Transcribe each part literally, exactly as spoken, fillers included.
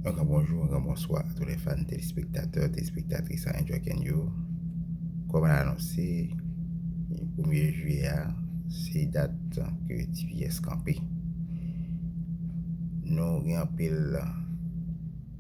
Un grand bonjour, un grand bonsoir à tous les fans, téléspectateurs, téléspectatrices à Enjoy Can You. Kòm anonse, premye jiyè a, se dat ke T P S kanpe. Nou gen anpil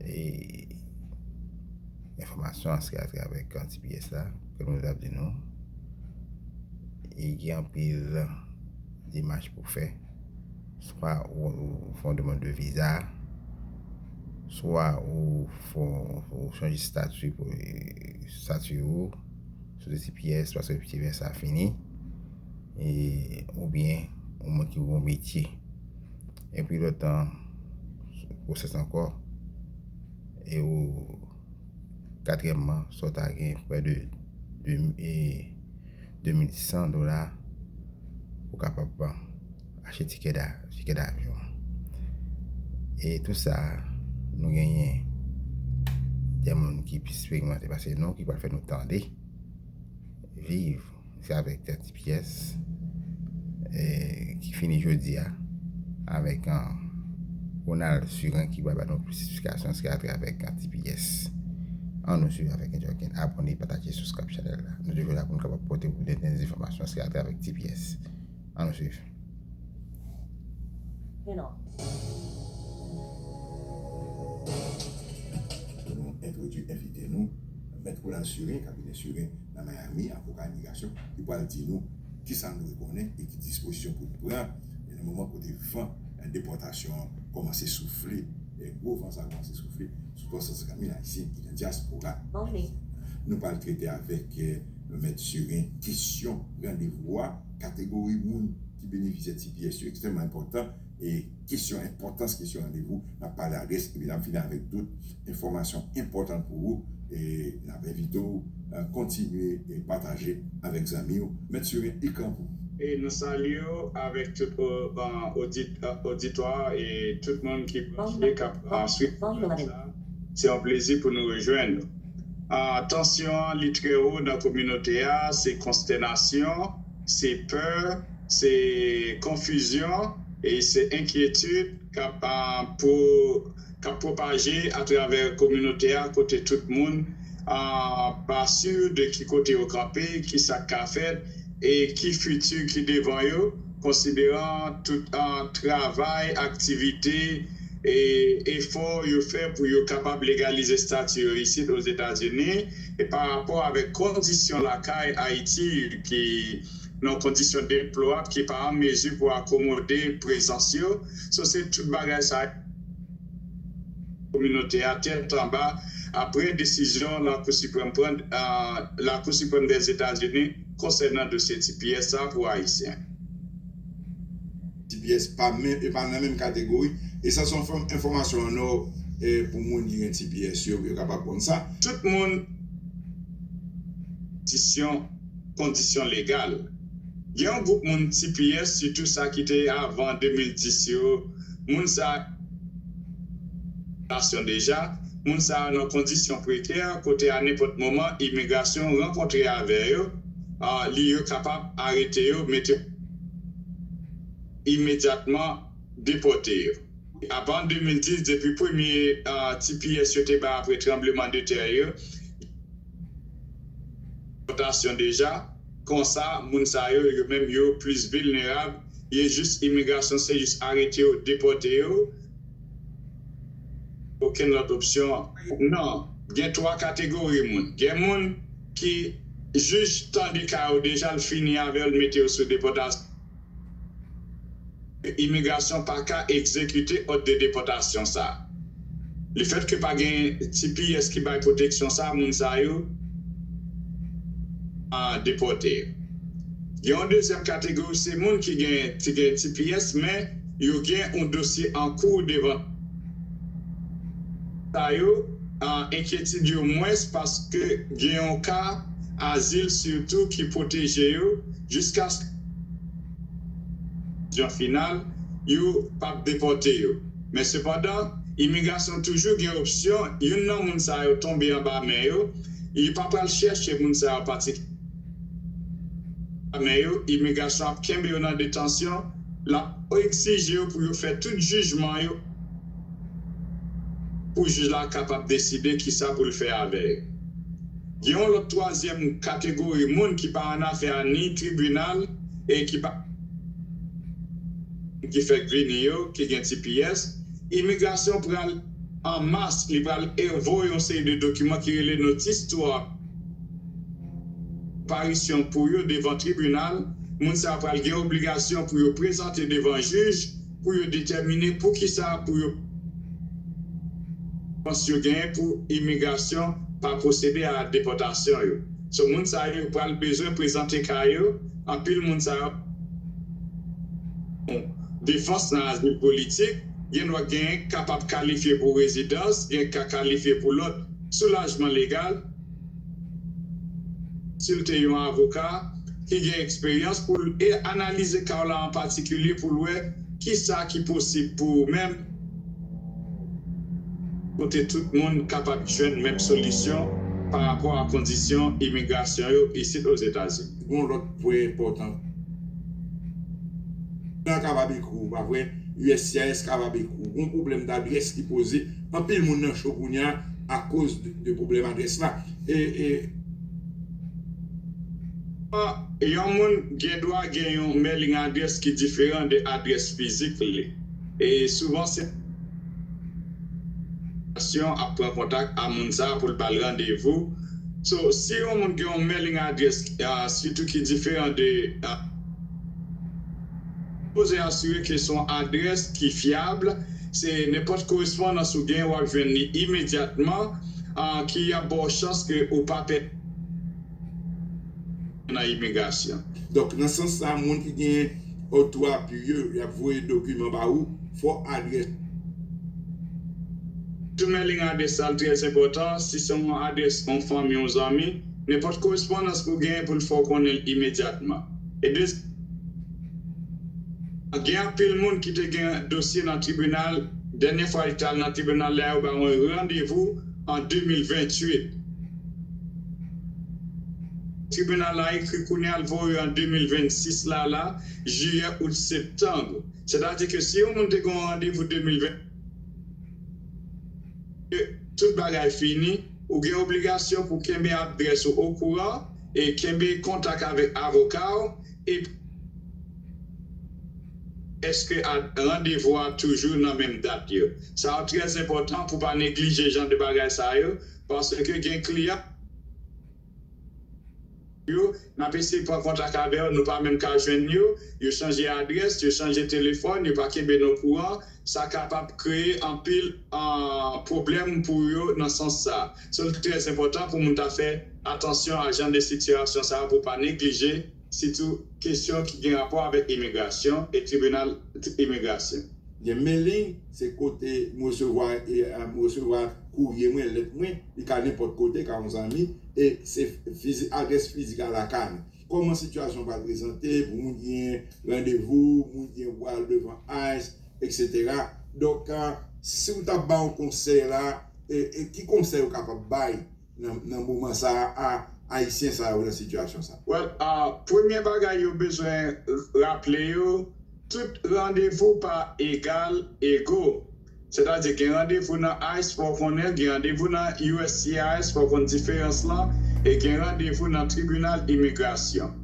e, enfòmasyon ansanm avèk T P S la, ke nou ap di nou. E gen anpil demach pou fè. Swa ou, ou fè yon demann de viza, swa ou fè, ou chanje estati pou, estati ou sou T P S, paske T P S la fini, e, oubyen ou manke yon metye. Epi lòt tan, pwosès ankò, e ou, katriyèmman, sa w ta gen prè de, de, e, de mil san dola pou kapab achte tikè da, tikè davyon. E tou sa, nou genyen de moun ki pi eksperimante pase nou, ki pral fè nou tande, viv, se avèk T P S, e, ki fini jodi a, avèk, e, Ronald Surin ki va ba nou plis eksplikasyon, se atravè T P S. Ann nou swiv avèk Enjoy Can. Abòne, pataje, subscribe chanèl la. Nou toujou la pou nou kapab pote pou de, de enfòmasyon, se atravè T P S. Ann nou swiv. Hello. Pou nou entwodui envite nou, Mèt Ronald Surin, kabinè Surin nan Miami, avoka imigrasyon, ki pral di nou kisa nou dwe konnen e ki dispozisyon pou n pran nan moman kote van depòtasyon an kòmanse soufle, gwo van sa a kòmanse soufle sou twa san senkant mil Ayisyen ki nan dyaspora. Nou pral trete avèk Mèt Surin kesyon randevou a, kategori moun ki benefisye T P S yo ekstrèmman enpòtan, e kesyon, enpòtans kesyon randevou, n ap pale adrès, epi n ap fini avèk dout enfòmasyon enpòtan pou ou, e n ap envite w kontinye e pataje avèk zanmi w. Mèt Surin, ekran pou ou. E nou salye w avèk tout oditwa e tout moun ki branche, k ap swiv pwogram sa. Se yon plezi pou nou rejwenn ou. Tansyon an li trè wo nan kominote a, se konstènasyon, se pè, se konfizyon e se enkyetid k ap pwo k ap pwopaje atravè kominote a kote tout moun pa si de ki kote yo kanpe, ki sa k ka fèt e ki fiti ki devan yo, konsideran tout travay, aktivite e efò yo fè pou yo kapab legalize estati yo isit Ozetazini e pa rapò avèk kondisyon lakay Ayiti ki nan yon kondisyon deplorab ki pa an mezi pou akomode prezans yo. So se tout bagay sa kominote a tèt anba apre desizyon Lakou Siprèm pran Lakou Siprèm Dèzetazini konsènan dosye T P S sa pou Ayisyen. T P S pa menm, e pa nan menm kategori. E sa se yon enfòmasyon an nò pou moun ki gen T P S yo, pou yo kapab konn sa. Tout moun kondisyon kondisyon legal. Gen yon gwoup moun T P S, sitou sa ki te avan de mil dis yo, moun sa yo deja, moun sa yo nan kondisyon prekè kote a nenpòt moman imigrasyon rankontre avè yo, li yo kapab arete yo, mete imedyatman depòte yo. Avan de mil dis, depi premye T P S yo te bay apre tranbleman de tè yo, depòtasyon deja, konsa moun sa yo, yo menm yo plis vilnerab, ye jis imigrasyon se jis arete yo, depòte yo. Okenn lòt opsyon. Non, gen twa kategori moun. Gen moun ki jij tande ka yo deja, l fini avè yo, l mete yo sou depòtasyon. Imigrasyon pa ka egzekite òd de depòtasyon sa. Lefètke pa gen T P S ki bay pwoteksyon sa, moun sa yo a depòte. Gen yon dezyèm kategori, se moun ki gen, ki gen T P S, men yo gen yon dosye an kou devan sa yo, enkyetid yo mwens paske gen yon ka azil sitou ki pwoteje yo jiska desizyon final, yo p ap depòte yo. Men sepandan, imigrasyon toujou gen opsyon youn nan moun sa yo tonbe anba men yo, yo pa pral chèche moun sa yo patikilye men yo, imigrasyon ap kenbe yo nan detansyon, l ap egzije yo pou yo fè tout jijman yo pou jij la kapab deside kisa pou l fè avè yo. Gen yon lòt twazyèm kategori moun ki pa annafè a ni tribinal e ki pa ki fè green yo, ki gen T P S, imigrasyon pral an mas, li pral voye yon seri de dokiman ki rele notice to aparition pou yo devan tribinal. Moun sa yo pral gen obligasyon pou yo prezante devan jij pou yo detèmine poukisa pou yo pans yo genyen pou imigrasyon pa pwosede a depòtasyon yo. So, moun sa yo pral bezwen prezante ka yo, anpil moun sa yo defans nan azil politik, gen dwa genyen kapab kalifye pou rezidans, gen ka kalifye pou lòt soulajman legal, konsilte yon avoka ki gen eksperyans pou l e analize ka w la an patikilye pou l wè kisa ki posib pou ou menm kote tout moun kapab jwenn menm solisyon pa rapò a kondisyon imigrasyon yo isit Ozetazini. Gen yon lòt pwen enpòtan. Nan kapab ekri w, pa vre? U S C I S kapab ekri w. Gen yon pwoblèm dadrès ki poze. Anpil moun nan cho kounye a akoz de, de pwoblèm adrès la. E, e, Yon moun gen dwa gen yon mailing adrès ki diferan de adrès fizik li. E souvan se ap pran kontak a moun sa pou l ba l randevou. So, si yon moun gen yon mailing adrès, uh, sitou ki diferan de uh, poze asire ke se yon adrès ki fyab, se nenpòt korespondans ou gen w ap jwenn li imedyatman, uh, ki ap ba w chans ke ou pa pèdi nan imigrasyon. Donk, nan sans sa, moun ki gen otwo api yo, y ap voye dokiman ba ou, fò adrès. Tou mailing adrès sa l trè enpòtan, si se yon adrès yon fanmi, yon zanmi, nenpòt korespondans pou genyen pou l fè w konnen l imedyatman. E de Gen anpil moun ki te gen dosye nan tribinal, dènye fwa li t al nan tribinal la, yo ba mwen randevou an de mil venntuit. Tribinal la ekri kounye a l voye an de mil vennsis la la, jiyè, out, septanm. Sètadi ke si yon moun te gen yon randevou de mil ven, tout bagay fini, ou gen obligasyon pou kenbe adrès ou okouran e kenbe kontak avèk avoka w e èske randevou a toujou nan menm dat yo. Sa yo trè enpòtan pou pa neglije jan de bagay sa yo, paske gen kliyan yo, n ap eseye pran kontak avè yo, nou pa menm ka jwenn yo, yo chanje adrès, yo chanje telefòn, yo pa kenbe n okouran, sa kapab kreye anpil uh, pwoblèm pou yo nan sans sa. So, li trè enpòtan pou moun ta fè atansyon a jan de sitiyasyon sa pou pa neglije, sitou kesyon ki gen rapò avèk imigrasyon e tribinal imigrasyon. Gen mailing, se kote m resevwa, e, m resevwa kourye mwen, lèt mwen, li ka nenpòt kote, ka yon zanmi, e se fizik, adrès fizik a lakay mwen. Kòman sitiyasyon pral prezante pou moun ki gen randevou, moun ki gen pou al devan ice, etsetera. Donk, si w t ap ba yon konsèy la, e, e ki konsèy ou kapab bay nan, nan moman sa a, Ayisyen sa yo nan sitiyasyon sa? Well, uh, premye bagay yo bezwen raple yo, tout randevou pa egal ego. Sètadi gen randevou nan ice, fò w konnen, gen randevou nan U S C I S, fò w konn diferans lan, e gen randevou nan tribinal imigrasyon.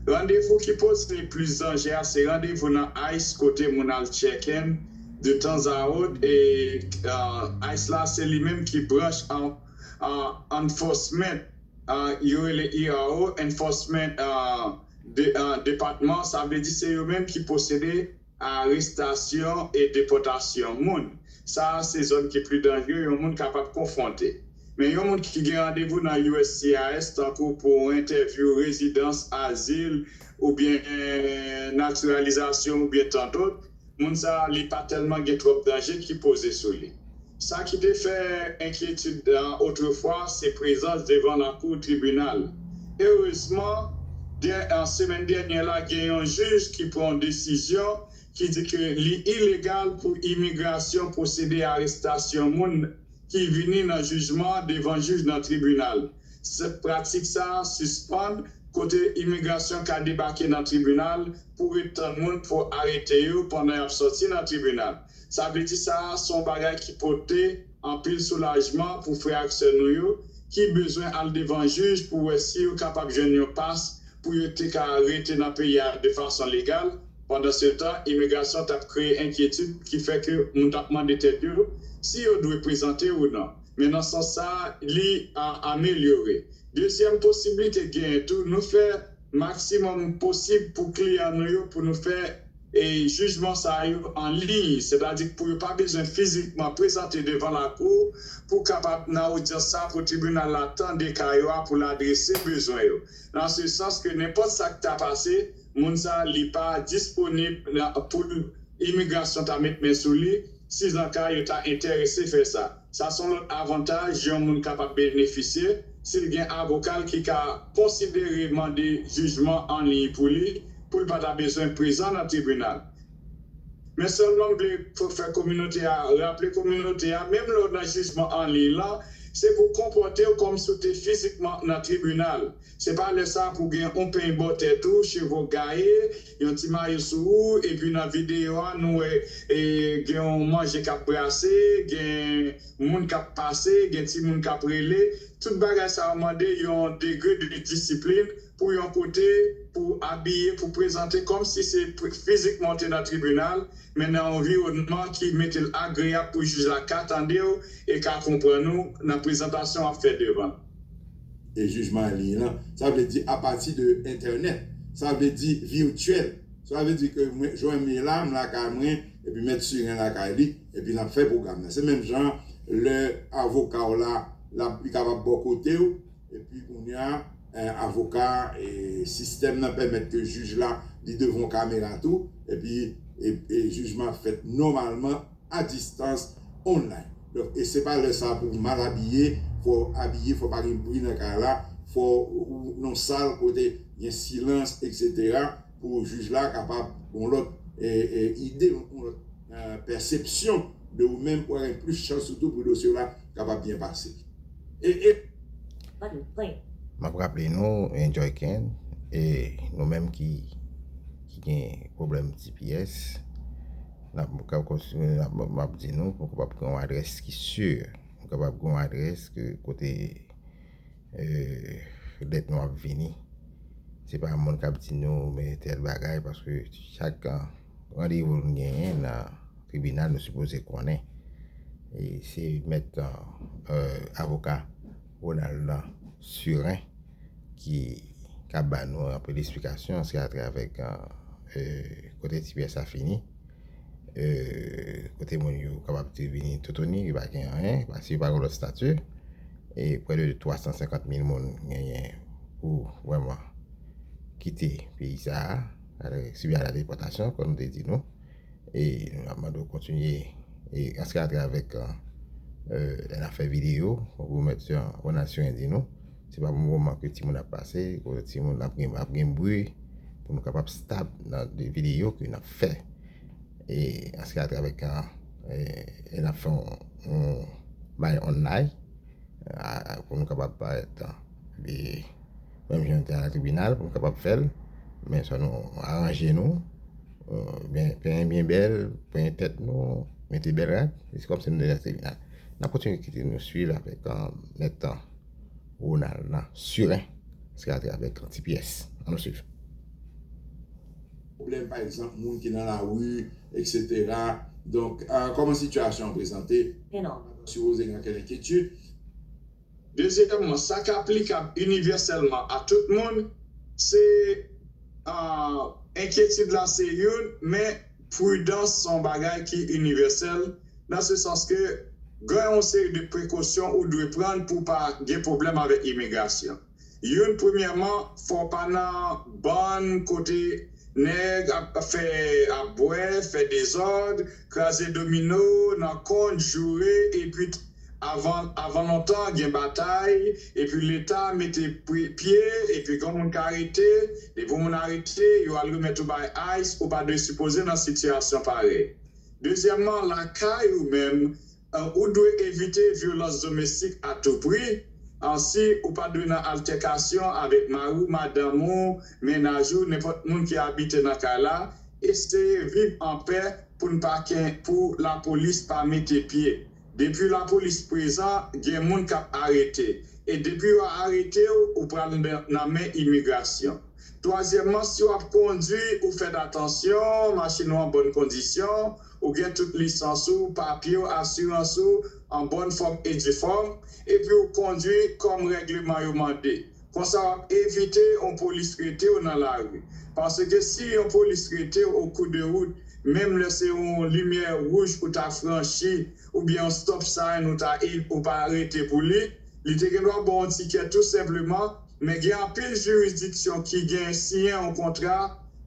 Randevou ki poze plis danje a se randevou nan ice kote moun al check-in de tanzawot, e uh, ice la se li menm ki branch an uh, enforcement, uh, yo rele E R O, enforcement uh, de, uh, depatman, sa vle di se yo menm ki posede arestasyon e depòtasyon moun. Sa a se zòn ki pli danjere yon moun kapab konfwonte. Men yon moun ki gen randevou nan U S C I S, tankou pou entèvyou rezidans, azil, oubyen natiralizasyon, oubyen tandòt, moun sa a, li pa tèlman gen twòp danje ki poze sou li. Sa ki te fè enkyetid otrefwa, se prezans devan lakou tribinal. Erezman, semèn dènyè la, gen yon jij ki pran yon desizyon ki di ke li ilegal pou imigrasyon pwosede arestasyon moun ki vini nan jijman devan jij nan tribinal. Pratik sa a sispann kote imigrasyon ka debake nan tribinal pou ret tann moun pou arete yo pandan y ap sòti nan tribinal. Sa vle di sa a se yon bagay ki pote anpil soulajman pou frè ak sè nou yo ki bezwen al devan jij pou wè si yo kapab jwenn yon pas pou yo te ka rete nan peyi a de fason legal. Pandansetan, imigrasyon t ap kreye enkyetid ki fè ke moun t ap mande tèt yo si yo dwe prezante ou non. Men nan sans sa a, li a amelyore. Dezyèm posiblite genyen tou, nou fè maksimòm posib pou kliyan nou yo pou nou fè e jijman sa yo an liy, sètadi pou yo pa bezwen fizikman prezante devan lakou pou kapab nan odyans sa pou tribinal la tande ka yo a pou l adrese bezwen yo. Nan se sans ke nenpòt sa k ta pase, moun sa li pa disponib pou imigrasyon ta met men sou li, si nan ka yo ta enterese fè sa. Sa se yon lòt avantaj yon moun kapab benefisye si l gen avoka l ki ka konsidere mande jijman an liy pou li, pou l pa ta bezwen prezan nan tribinal. Men sèlman m vle fè kominote a, raple kominote a, menm lè w nan jijman an liy lan, se pou w konpòte w kòmsi w te fizikman nan tribinal. Se pa lè sa pou gen yon peny bò tèt ou, cheve w gaye, yon ti mayo sou ou, epi nan videyo a, nou wè e, gen yon manje k ap brase, gen moun k ap pase, gen timoun k ap rele. Tout bagay sa yo mande yon degre de disiplin pou yon kote, pou abiye, pou prezante kòmsi se fizikman w te nan tribinal, men nan yon anviwònman ki mete l agreyab pou jij la ka tande w e ka konprann ou nan prezantasyon w ap fè devan l. E jijman an liy lan, sa vle di apati de entènèt, sa vle di vityèl. Sa vle di ke mwen, Joëmy la, m lakay mwen, epi mèt Siren lakay li, epi n ap fè pwogram nan. Se menm jan lè avoka w la, l ap, li kapab bò kote w, epi kounye a, avoka, e, sistèm nan pèmèt ke jij la, li devan yon kamera tou, epi e, e, jijman ap fèt nòmalman a distans, online. Donk, e se pa lè sa pou w mal abiye, fò w abiye, fò pa gen bri nan kay la, fò ou nan sal kote gen silans, etsetera, pou jij la kapab gon lòt e, e, ide, yon lòt e, pèsepsyon de ou menm, pou w gen plis chans sitou pou dosye w la kapab byen pase. E, e, M ap raple nou, Enjoy Ken, e nou menm ki, ki gen pwoblèm T P S, n ap, m ap di nou pou nou kapab gen yon adrès ki si, nou kapab gen yon adrès ke kote e, dèt nou ap vini. Se pa moun k ap di nou men tèl bagay, paske chak randevou nou genyen nan tribinal, nou sipoze konnen. E se mèt e, avoka Ronald lan, Siren, ki ka ba nou anpil esplikasyon, se atravè e, kote T P S la fini, e, kote moun yo kapab te vini toutouni, yo pa gen anyen, paske yo pa gen lòt estati. E prè de twa san senkant mil moun genyen pou vrèman kite peyi sa a, sibi a la depòtasyon, kòm nou te di nou. E n ap mande w kontinye e ansanm atravè e lè n ap fè videyo, pou mèt Ronald Siren di nou, se pa pou moman ke timoun ap pase, kote timoun ap gen, ap gen bri, pou nou kapab stab nan de videyo ke n ap fè. E ansanm atravè e lè n ap fè yon, yon bay online, a, pou nou kapab parèt e, menm jan nou te al nan tribinal pou nou kapab fè l, men swa nou aranje nou, e, byen, penyen byen bèl, penyen tèt nou, mete bèl rad, se kòmsi nou deja tribinal. N ap kontinye kite nou swiv avèk e, mèt Ronald lan, Siren, se atravè T P S. Ann nou swiv. Pwoblèm, pa egzanp, moun ki nan lari, etsetera. Donk, e, kòman sitiyasyon an prezante? Sipoze gen ankenn enkyetid. Dezyèmman, sa k aplikab inivèsèlman a tout moun, se e, enkyetid la se youn, men pridans se yon bagay ki inivèsèl, nan se sans ke gen yon seri de prekosyon ou dwe pran pou w pa gen pwoblèm avèk imigrasyon. Youn, premyèman, fò w pa nan bann kote nèg ap fè, ap bwè, fè dezòd, kraze domino nan kont, joure, epi avan, avan lontan gen batay, epi Leta mete pye, epi gen moun k arete, depi yon moun arete, yo al remèt ou bay ice, ou pa dwe sipoze nan sitiyasyon parèy. Dezyèmman, lakay ou menm, ou dwe evite vyolans domestik a tou pri. Si ou pa dwe nan altèkasyon avèk mari w, madanm ou, mennaj ou, nenpòt moun ki abite nan kay la, eseye viv anpè pou n pa ken, pou lapolis pa mete pye. Depi lapolis prezan, gen moun k ap arete. E depi yo arete w, ou pral nan, nan men imigrasyon. Twazyèmman, si w ap kondwi, ou fèt atansyon, machin ou an bòn kondisyon, ou gen tout lisans ou, papye w, asirans ou, an bòn fòm e difòm, epi w kondwi kòm règleman yo mande. Konsa, w ap evite yon polis rete w nan lari. Paske si yon polis rete w o kou de wout, menm lè se yon limyè wouj ou ta franchi, oubyen yon stop sign ou ta, ou pa rete pou li, li te gen dwa ba w yon tikè tou senpleman, men gen anpil jiridiksyon ki gen siyen yon kontra,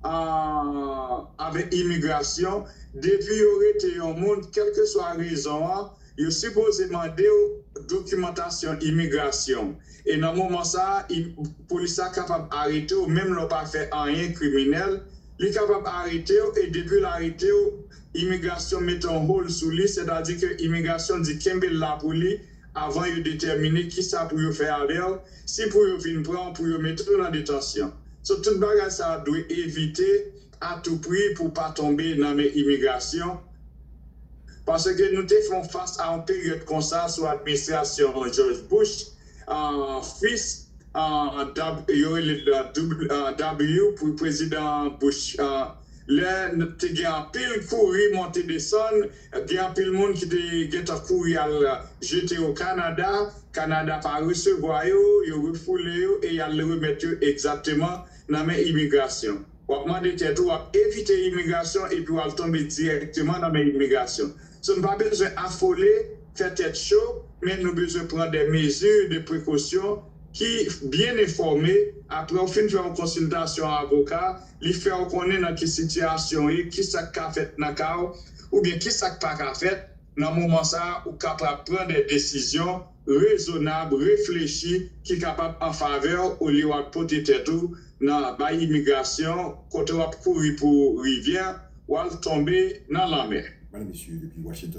ah, avèk imigrasyon, depi yo rete yon moun, kèlkeswa rezon an, yo sipoze mande w dokimantasyon imigrasyon. E nan moman sa a, i-, polis la kapab arete w, menm lè w pa fè anyen kriminèl, li kapab arete w, e depi l arete w, imigrasyon mete yon hold sou li, sètadi ke imigrasyon di kenbe l la pou li, avan yo detèmine kisa pou yo fè avè w, si pou yo vin pran w, pou yo mete w nan detansyon. So, tout bagay sa a dwe evite a tou pri pou pa tonbe nan men imigrasyon. Paske nou te fè yon fas a yon peryòd konsa sou administrasyon George Bush, ah, fils, ah, W, yo rele l, ah, W, ah, W pou prezidan Bush, ah, lè n-, te gen anpil kouri monte desann, gen anpil moun ki te gentan kouri al, ah, jete yo Kanada, Kanada pa resevwa yo, yo refoule yo e y al remèt yo egzakteman nan men imigrasyon. W ap mande tèt ou, w ap evite imigrasyon epi w al tonbe dirèkteman nan men imigrasyon. So, nou pa bezwen afole, fè tèt cho, men nou bezwen pran de mezi de prekosyon ki byen enfòme. Apre w fin fè yon konsiltasyon avoka, li fè w konnen nan ki sitiyasyon w ye, ki sa k ka fèt nan ka w, oubyen ki sa k pa ka fèt. Nan moman sa a, ou kapab pran de desizyon rezonab, reflechi, ki kapab an favè w, olye w ap pote tèt ou nan bay imigrasyon, kote w ap kouri pou rivyè, w al tonbe nan lanmè. Madam, mesye, depi Washington.